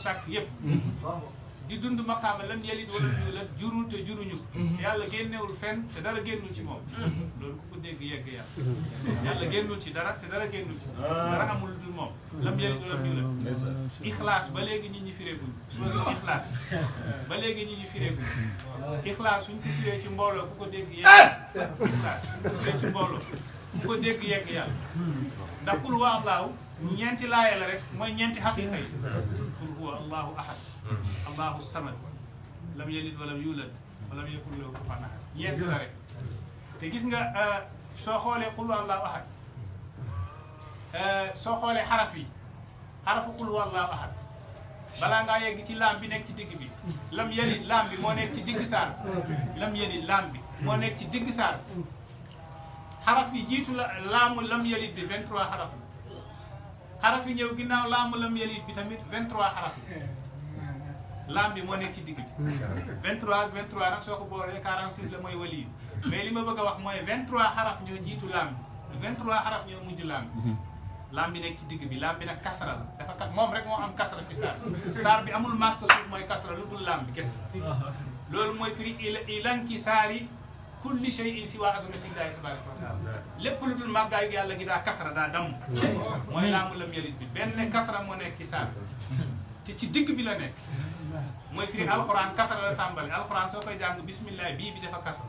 sàkk yépp di dund maqaama lam yalid wala yulad jurul te juruñu yàlla génnewul fenn te dara génnul ci moom loolu ku ko dégg yegg yàlla génnul ci dara te dara génnul ci dara amul lu dul moom lam yalid wala yulad ixlaas ba léegi nit ñi fireeguñ su ma gën ixlaas ba léegi nit ñi fireeguñ ixlaas suñ ko firee ci mbooloo ku ko dégg yegg ixlaas firee ci mbooloo ku ko dégg yegg yàlla ndax qul huwa allahu ñeenti laaya la rek mooy ñeenti xaqiqa yi qul huwa allahu ahad allahu samad lam yalid walam yulad walam yakun lahu kufuwan ahad ñeent la rek te gis nga soo xoolee qul huwa allahu ahad soo xoolee xaraf yi xarafu qul huwa allahu ahad balaa ngaa yegg ci laam bi nekk ci digg bi lam yalid laam bi moo nekk ci digg saar lam yalid laam bi moo nekk ci digg saar xaraf yi jiitu la laamu lam yalid bi 23 xaraf xaraf yi ñëw ginnaaw laamu lam yalid bi tamit 23 xaraf laam bi moo nekk ci digg bi 23 ak 23 nag soo ko boolee 46 la mooy wali mais li ma bëgg a wax mooy 23 xaraf ñoo jiitu laam bi 23 xaraf ñoo mujj laam bi laam bi nekk ci digg bi laam bi nag kasra la dafa kat moom rek moo am kasra ci saar bi amul masque suuf mooy kasra lu dul laam bi kese loolu mooy firi ilanki saari kulli shay'in siwa azamatillahi tabaraka wa taala lépp lu dul màggaayu yàlla gi daa kasra daa damm mooy laamu lam yalit bi benn kasra moo nekk ci saar te ci digg bi la nekk mooy firi alxuraan kasra la tàmbali alxuraan soo koy jàng bismillah bii bi dafa kasra